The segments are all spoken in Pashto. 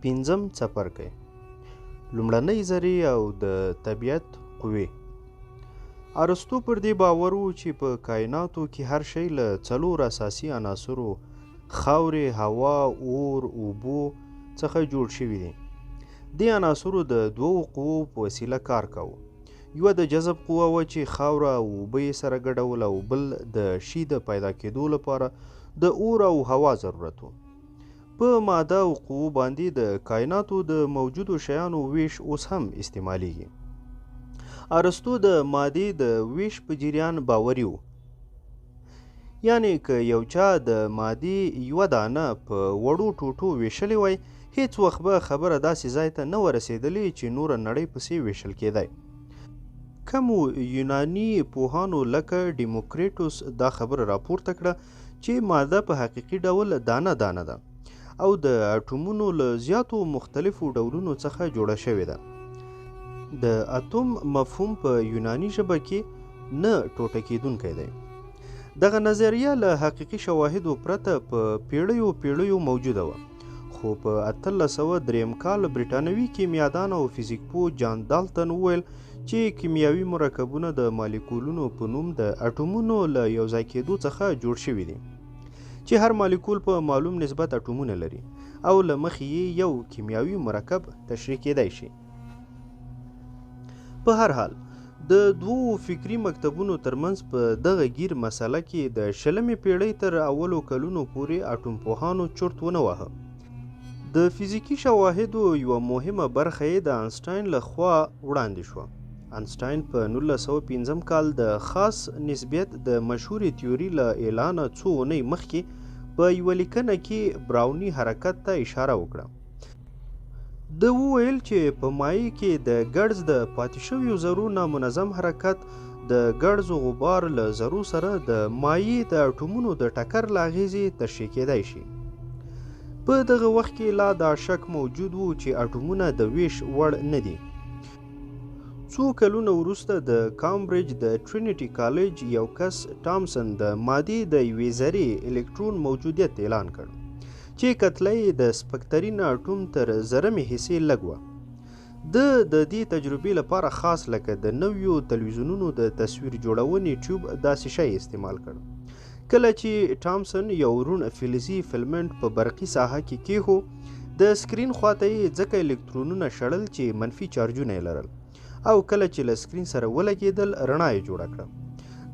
پنځم څپرکی، لومړنۍ ذرې او د طبیعت قوې. ارسطو پر دې باور و چې په کایناتو کې هر شی له څلور اساسي عناصرو، خاورې، هوا، اور، اوبو، څخه جوړ شوي دي. دې عناصرو د دوو قوو په وسیله کار کاوه. یوه د جذب قوه وه چې خاوره او اوبه یې سره ګډول او بل د شي د پیدا کېدو لپاره د اور او هوا ضرورت و. په ماده او قوو باندې د کایناتو د موجودو شیانو ویش اوس هم استعمالیږي. ارسطو د مادې د ویش په جریان باوري و. یعنې که یو چا د مادې یوه دانه په وړو ټوټو ویشلې وای، هیڅ وخت به خبره داسې ځای ته نه وه رسېدلې چې نوره نړۍ پسې ویشل کېدای. کمو یوناني پوهانو لکه ډیموکریټوس دا خبره راپورته کړه چې ماده په حقیقي ډول دانه دانه ده او د اټومونو له زیاتو مختلفو ډولونو څخه جوړه شوې ده. د اتوم مفهوم په یوناني ژبه کې نه ټوټه کېدونکی دی. دغه نظریه له حقیقي شواهدو پرته په پیړیو پیړیو موجوده وه، خو په 1803 کال برېټانوي کیمیادان او فزیک پوه جان دالتن وویل چې کیمیاوي مرکبونه د مالیکولونو په نوم د اټومونو له یو ځای کېدو څخه جوړ شوي دي، چې هر مالیکول په معلوم نسبت اټومونه لري او له مخې یې یو کیمیاوي مرکب تشریح کېدای شي. په هر حال، د دوو فکري مکتبونو ترمنځ په دغه ګیر مسله کې د شلمې پیړۍ تر اولو کلونو پورې اټوم پوهانو چورت ونه واهه. د فزیکي شواهدو یوه مهمه برخه یې د انسټاین له خوا وړاندې شوه. انسټاین په 1905 کال د خاص نسبیت د مشهورې تیوري له اعلانه څو اونۍ مخکې په یوه لیکنه کې براوني حرکت ته اشاره وکړه. ده وویل چې په مایع کې د ګړز د پاتې شویو ذرو نامنظم حرکت د ګړز غبار له ذرو سره د مایع د اټومونو د ټکر له اغېزې تشریح کېدای شي. په دغه وخت کې لا دا شک موجود و چې اټومونه د ویش وړ نه دي. څو کلونه وروسته د کامبریج د ټرینیټي کالج یو کس ټامسن د مادې د یوې ذرې الکترون موجودیت اعلان کړ چې کتله یې د سپکترین اټوم تر زرمې حصې لږ وه. ده د دې تجربې لپاره خاص لکه د نویو تلویزیونونو د تصویر جوړونې ټیوب داسې شی استعمال کړ. کله چې ټامسن یو روڼ فلزي فلمنټ په برقي ساحه کې کېښو، د سکرین خواته یې ځکه الکترونونه شړل چې منفي چارجونه یې لرل او کله چې له سکرین سره ولګېدل رڼا یې جوړه کړه.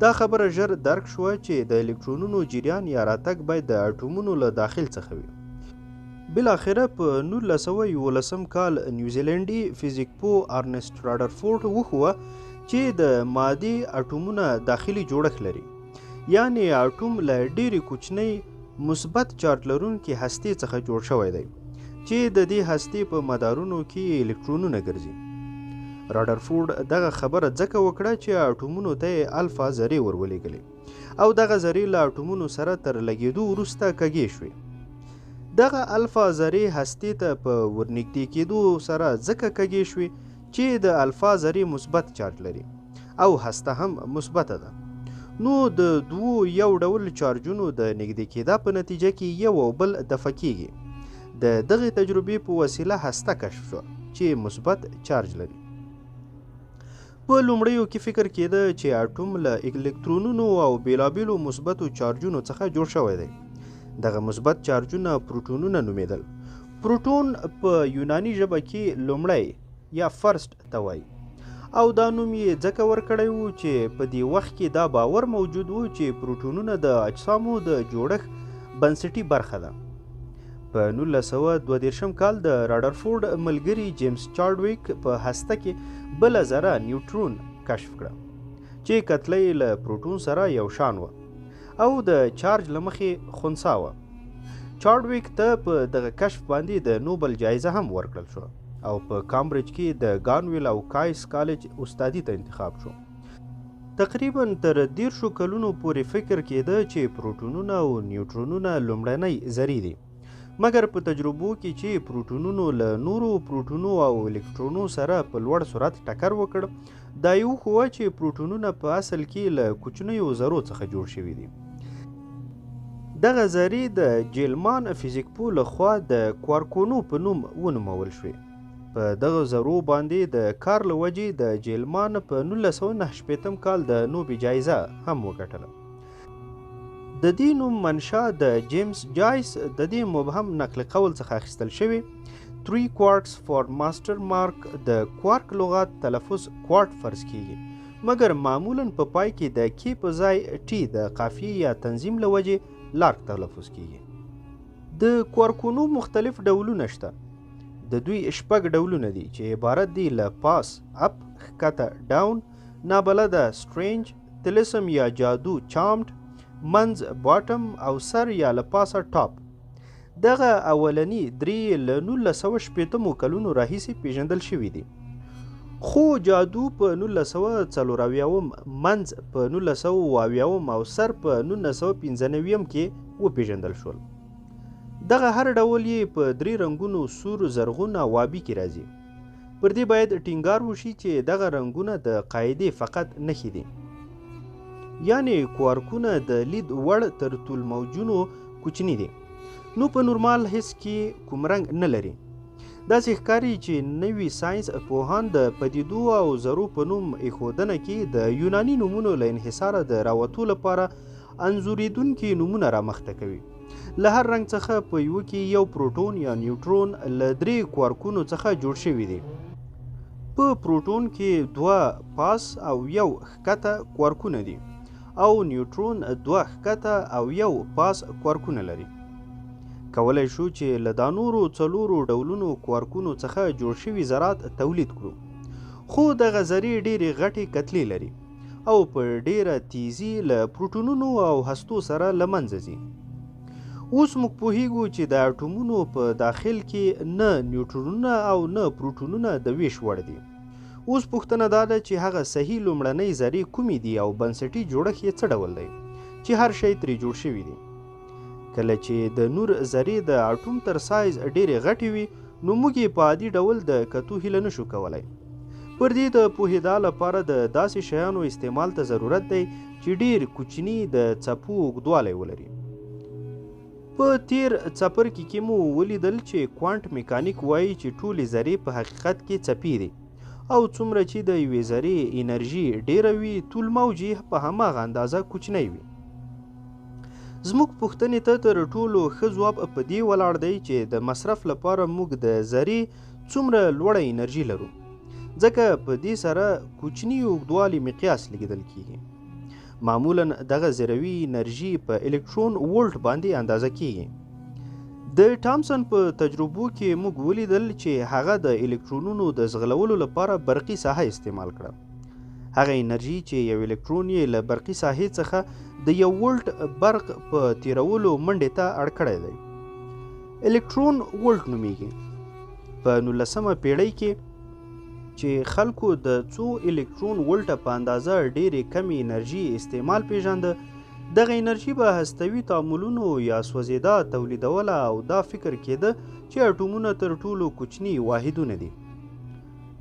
دا خبره ژر درک شوه چې د الکترونونو جریان یا راتګ باید د اټومونو له داخل څخه وي. بالاخره په 1911 کال نیوزیلنډي فزیک پوه ارنسټ راډرفورډ وښوه چې د مادې اټومونه داخلي جوړښت لري، یعنې اټوم له ډېرې کوچنۍ مثبت چارج لرونکې هستې څخه جوړ شوی دی چې د دې هستې په مدارونو کې الکترونونه ګرځي. راډرفورډ دغه خبره ځکه وکړه چې اټومونو ته یې الفا ذرې ور ولېږلې او دغه ذرې له اټومونو سره تر لګېدو وروسته کږې شوې. دغه الفا ذرې هستې ته په ورنږدې کېدو سره ځکه کږې شوې چې د الفا ذرې مثبت چارج لري او هسته هم مثبته ده، نو د دوو یو ډول چارجونو د نږدې کېدا په نتیجه کې یو او بل دفع کېږي. د دغې تجربې په وسیله هسته کشف شوه چې مثبت چارج لري. په لومړیو کې فکر کېده چې اټوم له الکترونونو او بېلابېلو مثبتو چارجونو څخه جوړ شوی دی. دغه مثبت چارجونه پروټونونه نومېدل. پروټون په یوناني ژبه کې لومړی یا فرست ته وایي او دا نوم یې ځکه ورکړی و چې په دې وخت کې دا باور موجود و چې پروټونونه د اجسامو د جوړښت بنسټي برخه ده. په 1932 کال د راډرفورډ ملګري جیمز چارډویک په هسته کې بله ذره نیوټرون کشف کړه چې کتله یې له پروټون سره یو شان وه او د چارج له مخې خنثی وه. چارډویک ته په دغه کشف باندې د نوبل جایزه هم ورکړل شوه او په کامبریج کې د ګانویل او کایس کالج استادي ته انتخاب شو. تقریبا تر 30 کلونو پورې فکر کېده چې پروټونونه او نیوټرونونه لومړنۍ ذرې دي، مګر په تجربو کې چې پروټونونو له نورو پروټونو او الکترونو سره په لوړ سرعت ټکر وکړ، دا یې وښوه چې پروټونونه په اصل کې له کوچنیو ذرو څخه جوړ شوي دي. دغه ذرې د جیلمان فزیکپوه له خوا د کوارکونو په نوم ونومول شوې. په دغه ذرو باندې د کار له وجې د جیلمان په 1969 کال د نوبې جایزه هم وګټله. د دې نوم منشا د جیمز جایس د دې مبهم نقل قول څخه اخیستل شوې، Three Quarks for Master Mark. د کوارک لغات تلفظ کوارټ فرض کیږي، مګر معمولا په پای کې د کې په ځای ټي د قافیې یا تنظیم له وجې لارک تلفظ کیږي. د کوارکونو مختلف ډولونه شته. د دوی شپږ ډولونه دي چې عبارت دي له پاس اپ، ښکته ډاون، نابلده سټرینج، طلسم یا جادو چارمډ، منځ باټم او سر یا له پاسه ټاپ. دغه اولني درې له 1960 کلونو راهیسې پیژندل شوي دي، خو جادو په 1974، منځ په 1970 او سر په 1995 کې وپیژندل شول. دغه هر ډول یې په درې رنګونو سور، زرغون او آبي کې راځي. پر دې باید ټینګار وشي چې دغه رنګونه د قاعدې فقط نښې دي، یعنې کوارکونه د لید وړ تر طول موجونو کوچني دي، نو په نورمال حس کې کوم رنګ نه لري. داسې ښکاري چې نوي ساینس پوهان د پدیدو او ذرو په نوم ایښودنه کې د یوناني نومونو له انحصاره د راوتو لپاره انځورېدونکي نومونه رامخته کوي. له هر رنګ څخه په یوه کې یو پروټون یا نیوټرون له درې کوارکونو څخه جوړ شوي دي. په پروټون کې دوه پاس او یو ښکته کوارکونه دي او نیوټرون دوه ښکته او یو پاس کوارکونه لري. کولی شو چې له دا نورو څلورو ډولونو کوارکونو څخه جوړ شوي ذرات تولید کړو، خو دغه ذرې ډېرې غټې کتلې لري او په ډېره تیزي له پروټونونو او هستو سره له منځه ځي. اوس موږ پوهیږو چې د اټومونو په داخل کې نه نیوټرونونه او نه پروټونونه د ویش وړ دي. اوس پوښتنه دا ده چې هغه صحیح لومړنۍ ذرې کومې دي او بنسټي جوړښت یې څه ډول دی چې هر شی ترې جوړ شوي دي. کله چې د نور ذرې د اټوم تر سایز ډېرې غټې وي، نو موږ یې په عادي ډول د کتو هیله نشو کولی. پر دې د پوهېدا لپاره د داسې شیانو استعمال ته ضرورت دی چې ډېر کوچني د څپو اوږدوالی ولري. په تیر څپرکي کې مو ولیدل چې کوانټ میکانیک وایي چې ټولې ذرې په حقیقت کې څپې دي او څومره چې د یوې ذرې انرژي ډېره وي، طول موج یې په هماغه اندازه کوچنی وي. زموږ پوښتنې ته تر ټولو ښه ځواب په دې ولاړ دی چې د مصرف لپاره موږ د ذرې څومره لوړه انرژي لرو، ځکه په دې سره کوچني اوږدوالي مقیاس لیدل کیږي. معمولا دغه ذروي انرژي په الکترون وولټ باندې اندازه کیږي. د ټامسن په تجربو کې موږ ولیدل چې هغه د الکترونونو د ځغلولو لپاره برقي ساحه استعمال کړه. هغه انرژي چې یو الکترون یې له برقي ساحې څخه د یو وولټ برق په تیرولو منډې ته اړ کړی دی، الکترون وولټ نومیږي. په 19مه پیړۍ کې چې خلکو د څو الکترون وولټه په اندازه ډېرې کمې انرژي استعمال پیژانده، دغه انرژي به هستوي تعاملونو یا سوځېدا تولیدوله او دا فکر کېده چې اټومونه تر ټولو کوچني واحدونه دي.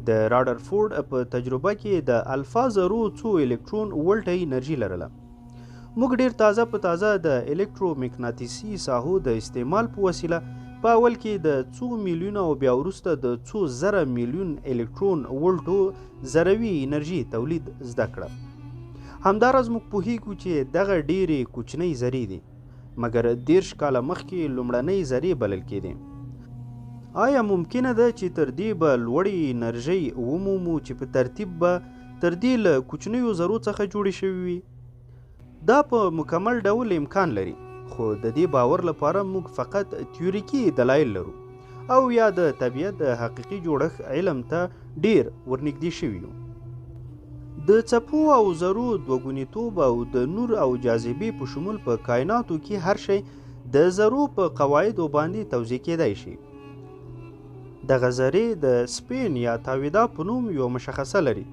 د راډرفورډ په تجربه کې د الفا ذرو څو الکترون وولټه انرژي لرله. موږ ډېر تازه په تازه د الکترومقناطیسي ساحو د استعمال په وسیله په اول کې د څو میلیونه او بیا وروسته د څو زره میلیون الکترون وولټو ذروي انرژي تولید زده کړه. همداراز موږ پوهیږو چې دغه ډېرې کوچنۍ ذرې دي، مګر 30 کاله مخکې لومړنۍ ذرې بلل کېدې. آیا ممکنه ده چې تر دې به لوړې انرژۍ ومومو چې په ترتیب به تر دې له کوچنیو ذرو څخه جوړې شوې وي؟ دا په مکمل ډول امکان لري، خو د دې باور لپاره موږ فقط تیوریکي دلایل لرو او یا د طبیعت د حقیقي جوړښت علم ته ډیر ورنږدې شوي یو. د څپو او ذرو دوه ګونیتوب او د نور او جاذبې په شمول په کایناتو کې هر شی د ذرو په قواعدو باندې توضیح کېدای شي. دغه ذرې د سپین یا تاویدا په نوم یوه مشخصه لري.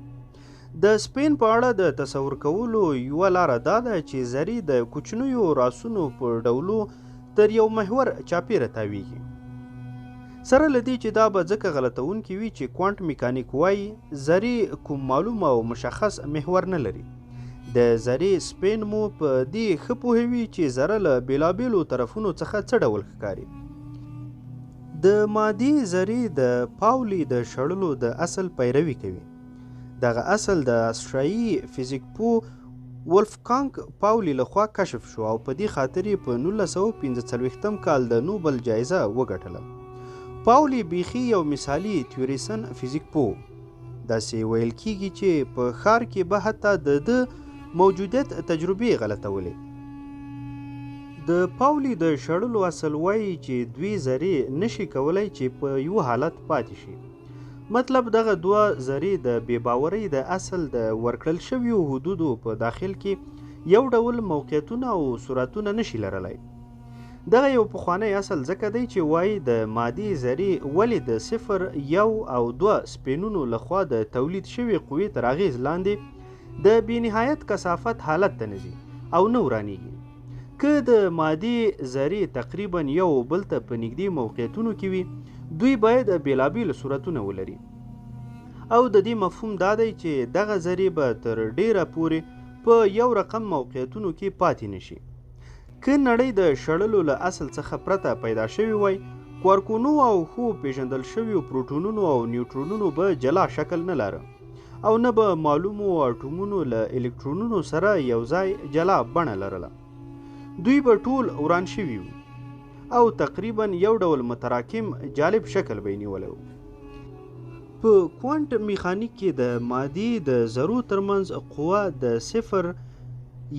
د سپین په اړه د تصور کولو یوه لاره دا ده چې ذرې د کوچنیو راسونو په ډولو تر یو محور چاپیره تاویږي. سره له دې چې دا به ځکه غلطوونکې وي چې کوانټ میکانیک وایي ذرې کوم معلوم او مشخص محور نه لري. د ذرې سپین مو په دې ښه پوهوي چې ذره له بېلابېلو طرفونو څخه څه ډول ښکاري. د مادې ذرې د پاولي د شړلو د اصل پیروي کوي. دغه اصل د اسټرایي فزیک پوه ولفکانګ پاولي له خوا کشف شو او په دې خاطر یې په 1945 کال د نوبل جایزه وګټله. پاولي بیخي یو مثالي تیوریسن فزیک پوه و. داسې ویل کیږي چې په ښار کې به حتی د ده موجودیت تجربې غلطولې. د پاولي د شړلو اصل وایي چې دوې ذرې نشي کولای چې په یوه حالت پاتې شي. مطلب دغه دوه ذرې د بې باورۍ د اصل د ورکړل شویو حدودو په داخل کې یو ډول موقعیتونه او سرعتونه نشي لرلای. دغه یو پخوانی اصل ځکه دی چې وایي د مادې ذرې ولې د صفر، یو او دوه سپینونو له خوا د تولید شوې قوې تر اغېز لاندې د بې نهایت کثافت حالت ته نه ځي او نه ورانیږي. که د مادې ذرې تقریبا یو او بل ته په نږدې موقعیتونو کې وي، دوی باید بېلابېل صورتونه ولري. او د دې مفهوم دا دی چې دغه ذرې به تر ډېره پورې په یو رقم موقعیتونو کې پاتې نه شي. که نړۍ د شړلو له اصل څخه پرته پیدا شوې وای، کوارکونو او ښو پېژندل شویو پروټونونو او نیوټرونونو به جلا شکل نه لاره او نه به معلومو اټومونو له الکترونونو سره یو ځای جلا بڼه لرله. دوی به ټول وران شوي وو او تقریبا یو ډول متراکم جالب شکل به یې نیولی و. په کوانټ میخانیک کې د مادې د ذرو ترمنځ قوه د صفر،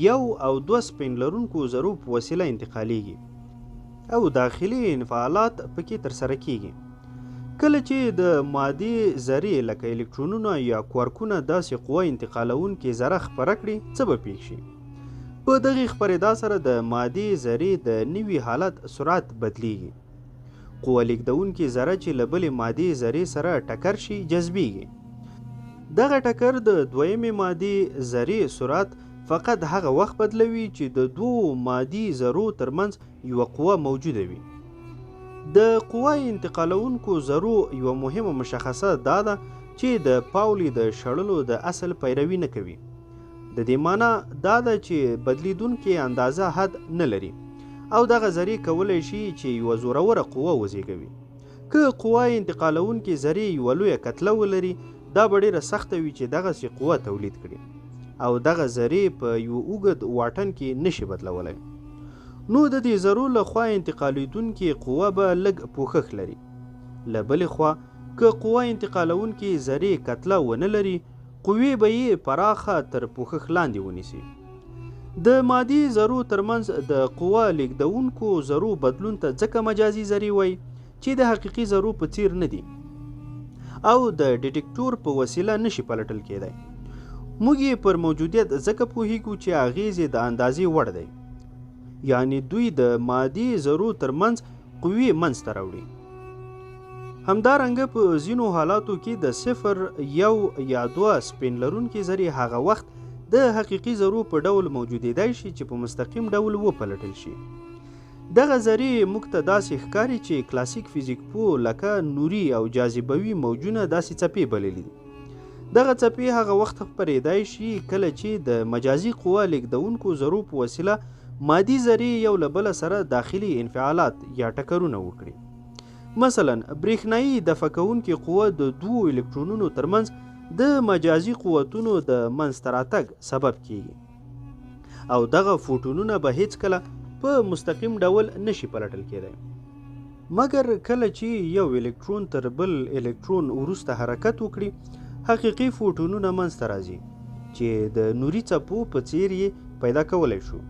یو او دوه سپین لرونکو ذرو په وسیله انتقالیږي او داخلي انفعالات پکې ترسره کیږي. کله چې د مادې ذرې لکه الکترونونه یا کوارکونه داسې قوه انتقالوونکې ذره خپره کړي، څه به پیښ شي؟ په دغې خپرېدا سره د مادې ذرې د نوي حالت سرعت بدلیږي. قوه لیږدونکې ذره چې له بلې مادې ذرې سره ټکر شي، جذبیږي. دغه ټکر د دویمې مادې ذرې سرعت فقط هغه وخت بدلوي چې د دوو مادي ذرو ترمنځ یوه قوه موجوده وي. د قوه انتقالوونکو ذرو یوه مهمه مشخصه دا ده چې د پاولي د شړلو د اصل پیروي نه کوي. د دې مانا دا ده چې بدلیدونکې اندازه حد نه لري او دغه ذرې کولی شي چې یوه زوروره قوه وزېږوي. که قوه انتقالوونکې ذرې یوه لویه کتله ولري، دا به ډېره سخته وي چې دغسې قوه تولید کړي او دغه ذرې په یوه اوږد واټن کې نشي بدلولی. نو د دې ذرو له خوا انتقالېدونکې قوه به لږ پوښښ لري. له بلې خوا که قوه انتقالوونکې ذرې کتله ونه لري، قوې به یې پراخه تر پوښښ لاندې ونیسي. د مادي ذرو ترمنځ د قوه لیږدونکو ذرو بدلون ته ځکه مجازي ذرې وایي چې د حقیقي ذرو په څیر نه دي او د ډیټیکټور په وسیله نشي پلټل کېدای. موږ یې پر موجودیت ځکه پوهیږو چې اغېز یې د اندازې وړ دی، یعنې دوی د مادي ذرو ترمنځ قوې منځته راوړي. همدارنګه په ځینو حالاتو کې د صفر، یو یا دوه سپین لرونکې ذرې هغه وخت د حقیقي ذرو په ډول موجودېدای شي چې په مستقیم ډول وپلټل شي. دغه ذرې موږ ته داسې ښکاري چې کلاسیک فزیک پوه لکه نوري او جاذبوي موجونه داسې څپې بللي دي. دغه څپې هغه وخت خپرېدای شي کله چې د مجازي قوه لیږدونکو ذرو په وسیله مادي ذرې یو له بله سره داخلي انفعالات یا ټکرونه وکړي. مثلا برېښنايي دفع کوونکې قوه د دوو الکترونونو ترمنځ د مجازي قوتونو د منځته راتګ سبب کیږي او دغه فوټونونه به هیڅکله په مستقیم ډول نشي پلټل کېدای. مګر کله چې یو الکترون تر بل الکترون وروسته حرکت وکړي، حقیقي فوټونونه منځته راځي چې د نوري څپو په څیر یې پیدا کولی شو.